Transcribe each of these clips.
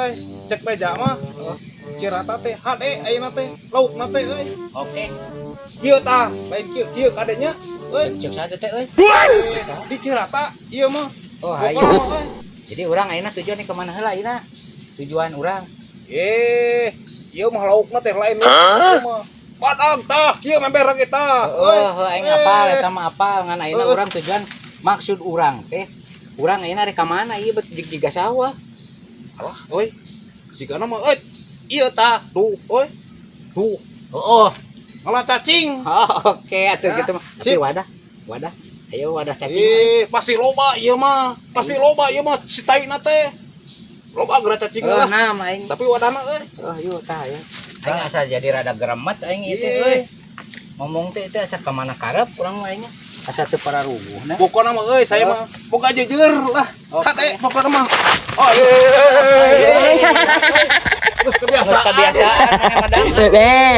euy, cek beja mah. Cirata teh hade ayeuna teh, laukna teh euy. Oke. Kieu tah, lain kieu kieu kadenya euy. Cek saja teh euy. Di Cirata ieu mah. Oh, hayu. Pokona mah euy. Jadi urang ayeuna tujuan nih kemana heula ayeuna? Tujuan urang. Eh, ieu mah laukna teh lain ieu mah. Badag tah, kieu member kita. Oh, heuh, aing apal eta mah, apal ngan ayeuna Heuh. Urang tujuan maksud urang teh urang ayeuna rek ka mana ieu bet jig jiga sawah? Alah, euy. Sigana mah euy. Ieu tah, tuh, euy. Tuh, Oh, ngalah cacing. oh, oke atuh Ya, gitu mah. Tapi sip. wadah, wadah. Ayo wadah cacing. Eh, pasti loba ieu mah. Pasti loba ieu mah si taina teh. Loba geura cacing Oh, lah. nah, aing. Tapi wadahna euy. Oh, yuk tah ya. Aing asa jadi rada geremet aing ieu teh Ih. euy. Ngomong teh teh asa ka mana karep urang mah aing. Asa teu pararuguhna. Pokona mah euy, saya mah boga jujur lah. Oke. Hade pokona mah. Oh, iya. Terus Geus kebiasaan. kebiasaan maneh mah dang.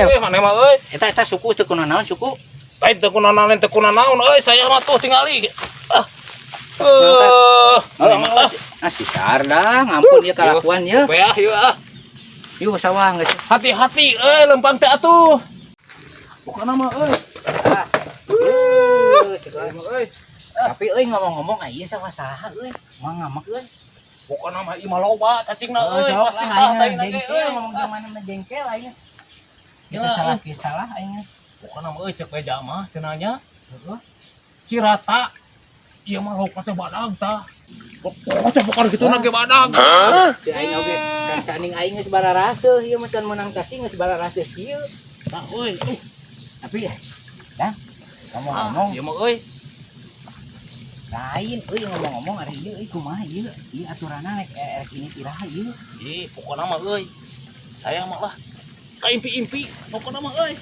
Eh, maneh mah euy. Eta eta suku teu kunaon naon suku. Lain teu kunaon, teu kunaon euy, saya mah tuh tingali. Ah. Eh, Oh, ah, si Sardang, ampun ya kalakuan ya. Beah ieu ah. Yuk sawah geus. Hati-hati euy lempang teh atuh. Pokona mah euy. Ah. Euy. Tapi euy, ngomong-ngomong ieu sawah saha euy? Mah ngamak euy. Pokona mah ieu mah loba cacingna Oh, euy, sok pasti lah tah aing taina ge jengkel euy. ngomong gimana mah jengkel aing. Kita Ya, salah kieu salah aing. Pokona mah euy, cek beja mah cenah nya. Heeh. Cirata ieu mah laukna teh badag tah. Pokoknya bukan gitu ge badag. Si aing oge saning aing geus bararaseuh ieu mah can meunang cacing geus bararaseuh kieu. Tah euy. Tapi dah ngomong-ngomong Ieu mah euy. Lain euy, ngomong-ngomong ari ieu euy kumaha ieu? Ieu aturanna rek rek ini iraha ieu? Ih, pokokna mah euy. Saya mah lah ka impi-impi pokokna mah euy.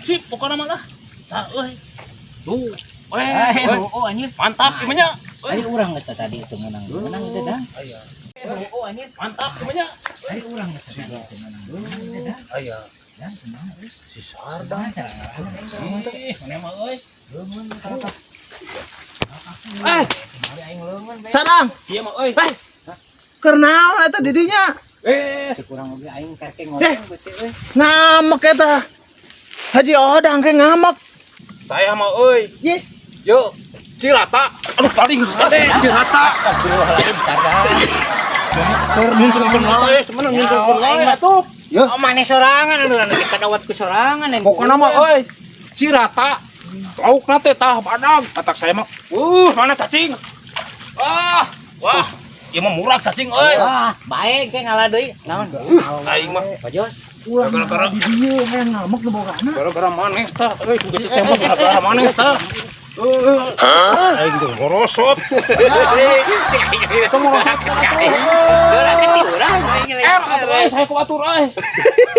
Sip pokokna mah lah. Tah euy. Tuh. Eh, Eh, euy. oh anjir. Mantap ieu mah nya. Ari urang geus tadi itu meunang. Meunang itu dah. Aya. Oh anjir. Mantap ieu mah nya. Ari urang geus tadi itu meunang. Meunang itu dah. Aya. Dan kumaha euy? Si Sardang. Kumaha cara ngarahna aing ngomong teh? Ih, maneh mah euy. Leungeun ka Eh, Tinggali aing leungeun bae. Sadang, Ieu mah euy. eh, keur naon eta di dinya? Eh, Cek urang oge aing karek ngomong beuteung euy. Ngamek eta. Haji Odang ke ngamek. Saya mah euy. Ye, Yo, Cirata. Aduh, paling gede Cirata. Astagfirullahaladzim, Sardang. Keur nyuntul wae, sebenarnya nyuntul wae atuh. Yo, Oh, maneh sorangan anu anu kadawat ku sorangan yang Pokokna mah euy, Cirata. Laukna teh tah badag. Katak saya mah, mana cacing? Ah, wah, ieu mah murah cacing euy. Wah, baik ke ngalah deui. Naon? Aing mah Pajos. Ulah Gara-gara- di dieu hayang ngamek nu bogana. Gara-gara maneh tah euy, ku geus teh mah gara-gara maneh tah. Aing tuh ngorosot. Itu ngorosot. Surah ke urang aing. Er atuh euy, saya ku atur euy.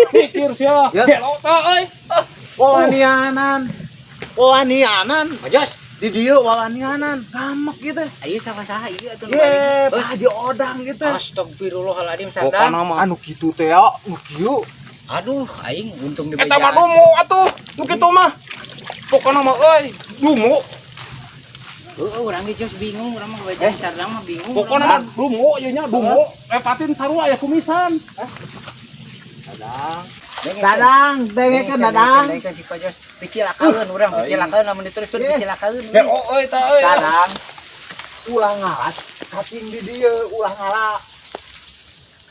Pikir sia. Ya. Gelo tah euy. Wawanianan. Wawanianan. Pajos. Di dieu wawanianan. Ngamek gitu. Ayo sama saha ieu atuh. Ye, Pak Haji Odang gitu. Astagfirullahaladzim, Pokona Sardang. mah Anu kitu teh ya, nu kieu. Aduh, aing untung di eta mah dumu atuh. Nu kitu mah. Pokona mah euy, dumu. Heeh, urang ge jos bingung, urang mah bejaan Sardang mah bingung. Pokona mah dumu ieu nya dumu. Eh, patin sarua aya kumisan. Dadang. Dadang, dengekeun Dadang. Dengekeun si Pajos. Picilakaeun urang, picilakaeun lamun diteruskeun picilakaeun. Gelo euy tah euy. Dadang. Ulah ngalah cacing di dieu, ulah ngala.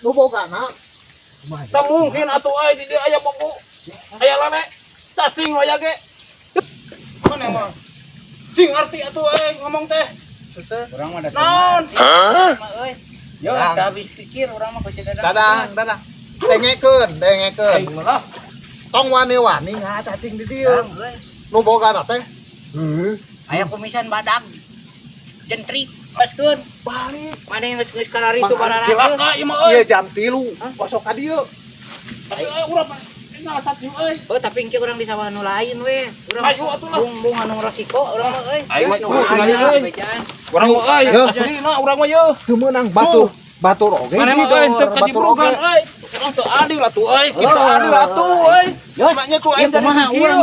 Nu bogana. Teu mungkin atuh euy di dieu aya bogo. Aya lele. Cacing aya ge. Mana mah? Sing ngerti atuh euy ngomong teh. Urang mah da Naon? Mah euy. Yo, Dadang. teu habis pikir urang mah ku si Dadang. Dadang, dadang. Dengekeun, dengekeun. Aing mah lah. Tong wani-wani ngala cacing di dieu. Dadang euy. Nu bogana teh. Heuh, Aya kumisan badag. Jentrik, paskeun. Balik. Mana yang geus geus karari itu bararaseuh. Cilaka ieu mah euy. Ieu jam 3, osok ka dieu. Tapi euy urang mah ngala cacing euy. Oh, tapi engke urang di sawah nu lain we. Urang Ayo atuh lah. Bung bung anu resiko urang mah euy. Aing mah Geus, tuh, tinggal euy. bejaan. Urang mah euy, Yo. aslina urang mah yeuh. Teu meunang batur. Batur oge Mana mah euy, didor, teu batur oge. kajibrugan euy. Urang teu adil atuh euy, kita adil atuh euy. Yos, Maknya tuh ieu aing jadi kumaha kieu. urang?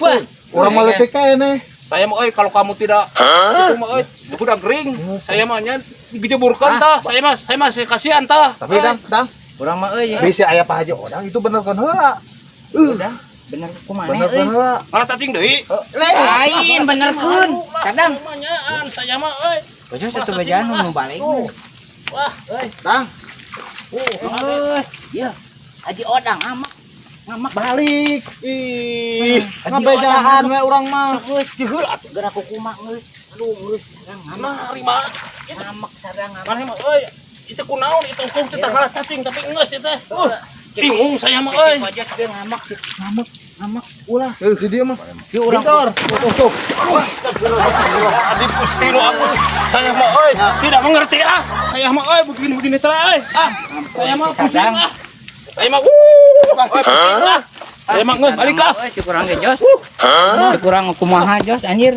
Wah, Urang mah leutik keneh. Saya mah euy, kalau kamu tidak itu mah euy, udah gering. Saya mah nya dijeburkan tah. Saya mah kasihan tah. Tapi Dang, Dang, Urang mah euy. Bisi aya Pak Haji Odang itu bener kan heula. Udah bener kumaha Bener euy. kan heula. Malah cacing deui. Lain benerkeun. Kadang Nyaan saya mah euy. Bojos satu bejaan nu balik. Wah, euy. Dang, Geus, ya. Haji Odang ngamak. Ngamak. Balik. Ih, Ngabejaan we urang mah. Geus diheul atuh geura kukumaha geus. Aduh geus sarang ngamak. Nah, rima. Ngamak sarang ngamak. Mana mah euy. Itu kunaon itu hukum teh kalah cacing tapi geus ieu teh. Bingung saya mah euy. Bojos dia ngamak ngamak ngamak ulah. Eh, di dieu mah. Di urang Bentar. Tuh, tuh, tuh. Astagfirullahaladzim, Gusti nu ampun. Saya mah euy tidak mengerti ah. Saya mah euy begini-begini teh euy. Ah, saya mah pusing ah. Saya mah pusing ah. Saya mah geus balik ah. Euy, kurang ge Jos. Kurang kumaha Jos anjir.